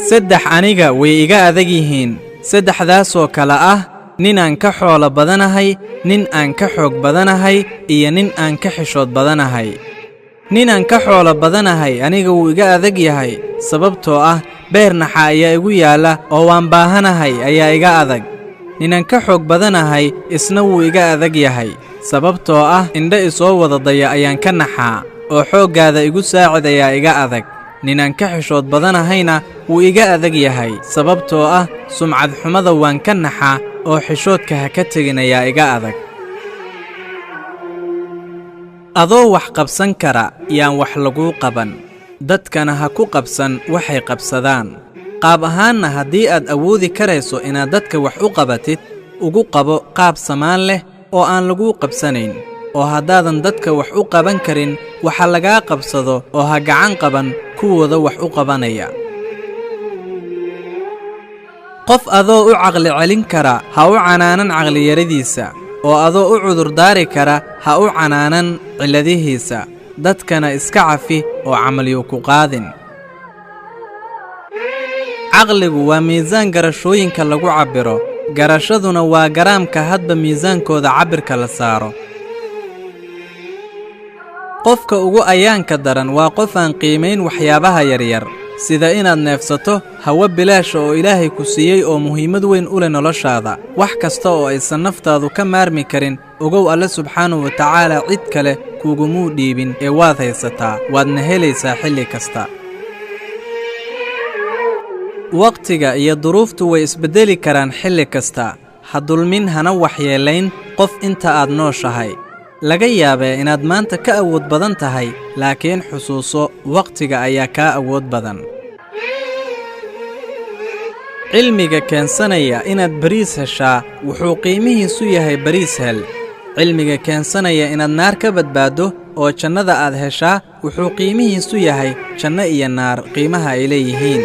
Saddex aniga way iga adag yihiin, saddexdaasoo kale ah: nin aan ka xoolo badanahay, nin aan ka xoog badanahay, iyo nin aan ka xishood badanahay. Nin aan ka xoolo badanahay aniga wuu iga adag yahay, sababtoo ah beer naxa ayaa igu yaalla oo waan baahanahay ayaa iga adag. Ninaan ka xoog badanahay isna wuu iga adag yahay, sababtoo ah indho isoo wada daya ayaan ka naxaa oo xooggaada igu saacid ayaa iga adag. Ninaan ka xishood badanahayna wuu iga adag yahay, sababtoo ah sumcad xumada waan ka naxaa oo xishoodka ha ka tegin ayaa iga adag. Adoo wax qabsan kara yaan wax laguu qaban, dadkana ha ku qabsan waxay qabsadaan. Qaab ahaanna haddii aad awoodi karayso inaad dadka wax u qabatid, ugu qabo qaab samaan leh oo aan laguu qabsanayn. Oo haddaadan dadka wax u qaban karin, waxa lagaa qabsado oo ha gacan qaban kuwooda wax u qabanaya. Qof adoo u caqli celin kara ha u canaanan caqliyaradiisa, oo adoo u cudurdaari kara ha u canaanan cilladihiisa. Dadkana iska cafi oo camalyuu ku qaadin. Caqligu waa miisaan garashooyinka lagu cabbiro, garashaduna waa garaamka hadba miisaankooda cabbirka la saaro. Qofka ugu ayaanka daran waa qof aan qiimayn waxyaabaha yaryar, sida inaad neefsato hawo bilaasha oo Ilaahay ku siiyey oo muhiimad weyn u leh noloshaada. Wax kasta oo aysan naftaadu ka maarmi karin, ogow Alle subxaanahu wa tacaala cid kale kugumuu dhiibin ee waad haysataa, waadna helaysaa xilli kasta. Wakhtiga iyo duruuftu way isbeddeli karaan xilli kasta. Ha dulmin hana waxyeelayn qof inta aad nooshahay. Laga yaabee inaad maanta ka awood badan tahay, laakiin xusuuso wakhtiga ayaa kaa awood badan. Cilmiga keensanaya inaad bariis heshaa wuxuu qiimihiisu yahay bariis hel. Cilmiga keensanaya inaad naar ka badbaaddo oo jannada aad heshaa wuxuu qiimihiisu yahay janno iyo naar qiimaha ay leeyihiin.